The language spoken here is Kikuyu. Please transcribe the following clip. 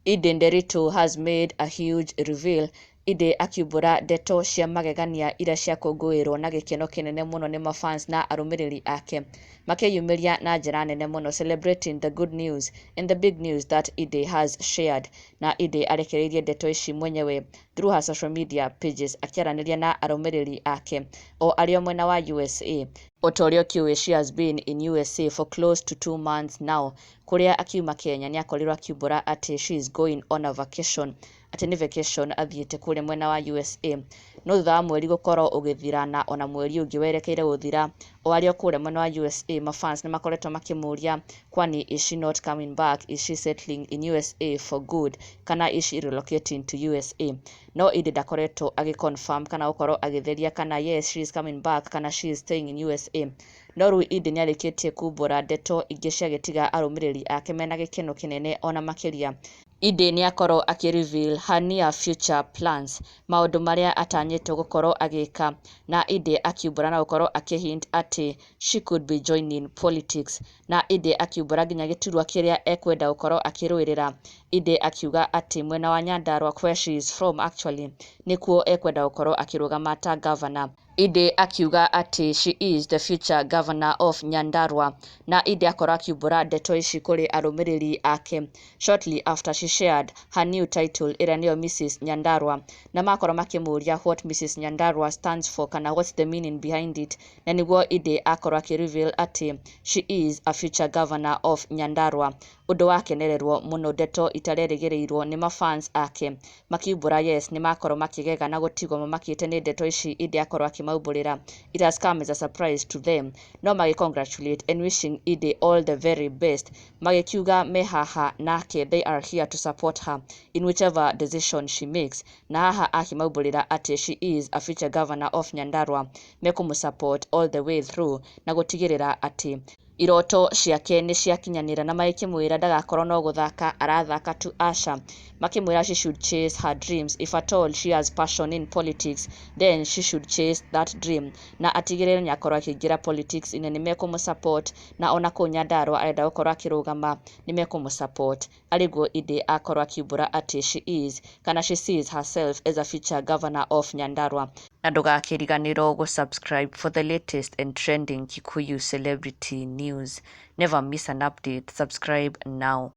Edday Nderitu has made a huge reveal. Edday akiumbũra ndeto cia magegania iria ciakũngũĩrwo na gĩkeno kĩnene mũno nĩ mafans na arũmĩrĩri ake makĩyumĩria na njĩra nene mũno, celebrating the good news and the big news that Edday has shared. Na Edday arekereirie ndeto ici mwenyewe through her social media pages, akĩaranĩria na arũmĩrĩri ake o arĩ o mwena wa USA. O ta ũrĩa ũkĩũĩ, she has been in USA for close to 2 months now, kũrĩa akiuma Kenya nĩ akorirwo akiumbũra atĩ she is going on a vacation, atĩ nĩ vacation athiĩte kũrĩa mwena wa USA. No thutha wa mweri gũkorwo ũgĩthira na ona mweri ũngĩ werekeire gũthira o arĩ o kũrĩa mwena wa USA, mafans nĩ makoretwo makĩmũria, kwani is she not coming back? Is she settling in USA for good, kana is she relocating to USA? No Edday ndakoretwo agĩconfirm kana gũkorwo agĩtheria kana yes, she is coming back, kana she is staying in USA. No rĩu Edday nĩ arĩkĩtie kumbũra ndeto ingĩ ciagĩtiga arũmĩrĩri ake mena gĩkeno kĩnene ona makĩria. Edday nĩ akorwo akĩ reveal her near future plans, maũndũ marĩa atanyĩtwo gũkorwo agĩka, na Edday akiumbũra na gũkorwo akĩhint atĩ she could be joining politics. Na Edday akiumbũra nginya gĩturwa kĩrĩa ekwenda gũkorwo akĩrũĩrĩra. Edday akiuga atĩ mwena wa Nyandarua, where she is from actually, nĩkuo ekwenda gũkorwo akĩrũgama ta governor. Edday akiuga atĩ she is the future governor of Nyandarua. Na Edday akorwo akiumbũra ndeto ici kũrĩ arũmĩrĩri ake shortly after she shared her new title, ĩrĩa nĩyo Mrs Nyandarua, na makorwo makĩmũria what Mrs Nyandarua stands for, kana what's the meaning behind it, na nĩguo Edday akorwo akĩ reveal atĩ she is a future governor of Nyandarua, ũndũ wakenererwo mũno, ndeto itarerĩgĩrĩirwo nĩ mafans ake makiumbũra. Yes, nĩ makorwo makĩgega na gũtigwo mamakĩte nĩ ndeto ici Edday akorwo akĩmaumbũrĩra. It has come as a surprise to them, no magĩ congratulate and wishing Edday all the very best, magĩkiuga me haha nake, they are here to support her in whichever decision she makes. Na haha akĩmaumbũrĩra atĩ she is a future governor of Nyandarua, mekũmũ all the way through na gũtigĩrĩra atĩ iroto ciake nĩ ciakinyanĩra, na magĩkĩmwĩra ndagakorwo no gũthaka arathaka tu, aca. Makĩmwĩra she should chase her dreams. If at all she has passion in politics, then she should chase that dream na atigĩrĩre nĩ akorwo akĩingĩra politics-inĩ, nĩ mekũmũ support, na ona kũu Nyandarua arenda gũkorwo akĩrũgama, nĩ mekũmũ support. Arĩguo Edday akorwo akiumbũra atĩ she is, kana she sees herself as a future governor of Nyandarua. Na ndũgakĩriganĩrwo gũ-subscribe for the latest and trending Kikuyu celebrity news. Never miss an update. Subscribe now.